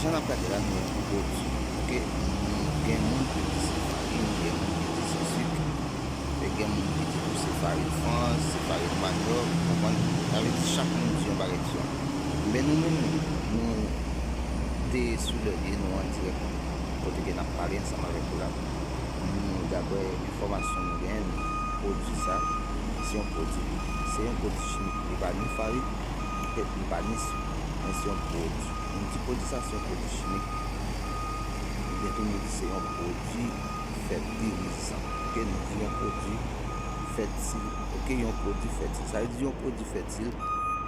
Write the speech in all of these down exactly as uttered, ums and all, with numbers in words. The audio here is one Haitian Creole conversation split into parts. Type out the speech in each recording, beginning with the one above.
Jan n ap gade la, nou wè yon pwodui, oke? Nou gen moun ki di se farin, gen moun ki di se sik, e gen moun ki di tou se farin fans, se farin manyòk, ou konprann? Sa vle di chak moun di yon bagay diferan. Men nou menm, nou te sou lè li, nou an dirèk kote ke n ap pale ansanm avèk ou la. Nou, daprè enfòmasyon nou genyen, nou pwodui sa, se yon pwodui, se yon pwodui chimik. Li pa ni farin, li pa ni sik, men se yon pwodui. Nou di pwodui sa se yon pwodui chimik, oubyen tou nou di se yon pwodui fètilizan. Oke, nou di yon pwodui fètil. Oke, yon pwodui fètil. Sa vle di yon pwodui fètil,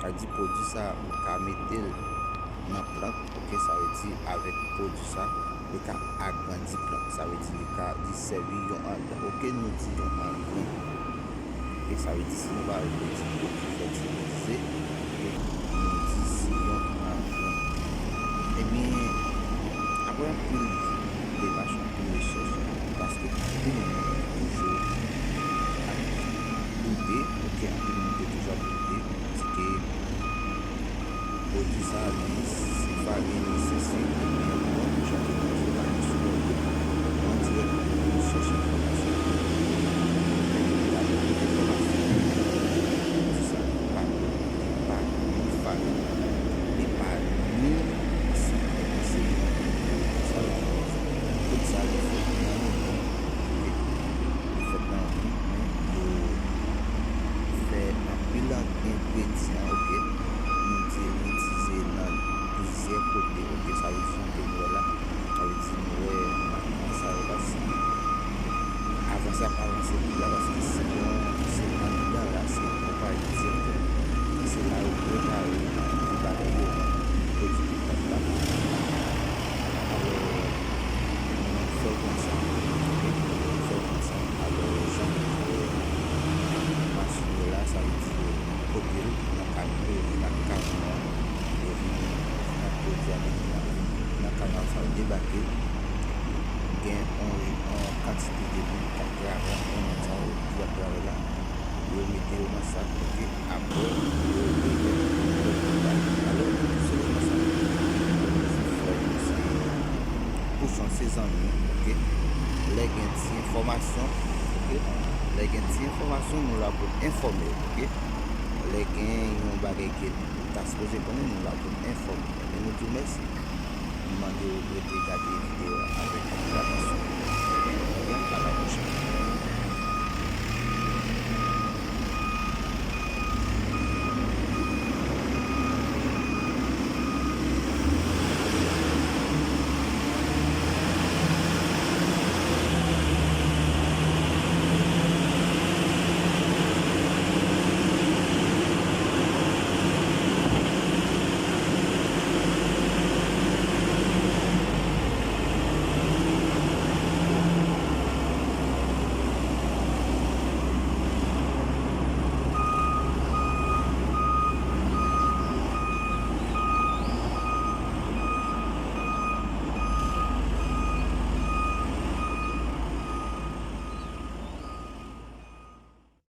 sa vle di pwodui sa ou ka mete l nan plant. Oke, sa vle di avèk pwodui sa, li ka agrandi plant. Sa vle di li ka, li sèvi yon angren. Oke, nou di yon angren. E sa vle di si nou pa vle di pwodui fètilize, e nou di se yon angren. Ebyen, apre anpil demach, anpil rechèch, paske anpil moun toujou ap doute, oke, anpil moun te toujou ap doute, di ke pwodui sa, li se farin, li se sik, ebyen, bon, jan ke nou di, nou pa gen sou lè li, nou an dirèk nou chèche enfòmasyon. Ebyen, daprè tout enfòmasyon, pwodui sa, li pa, li pa ni farin, li pa ni sik, ebyen, se yon, sa vle di, tout sa, li fèt nan yon bon, oke? Li fèt nan yon bon, men yo fè anpil engredyan, oke? Nou di yo itilize nan plizyè kote, oke? Sa vle di jan ke nou wè la, sa vle di nou wè maten sa yo pase avanse ap avanse pi la, paske se yon, se anndan la, se yon konpayi direktè. Se la yo prepare anpil bagay yo, pwodui pou plant la. Alò, nou fè w konn sa, oke? Nou fè w konn sa. Alò, jan nou wè machin yo la, sa vle di yo pote l nan kamyon, yo vin ak kamyon an, yo vin ak pwodui a, yo vin nan kamyon sa yo debake. Gen yon, yon kantite de moun k ap travay nan domèn sa yo, ki ap travay la. Yo mete yo nan sak, oke? Apre, yo remèt lòt moun la. Alò, se konsa, frè nou, se pou chans, se zanmi, oke? Lè gen ti enfòmasyon, oke? Lè gen ti enfòmasyon, nou la pou n enfòme w, oke? Lè gen yon bagay ke ou ta sipoze konnen, nou la pou n enfòme w. Ebyen, nou di w mèsi. Nou mande w rete gade videyo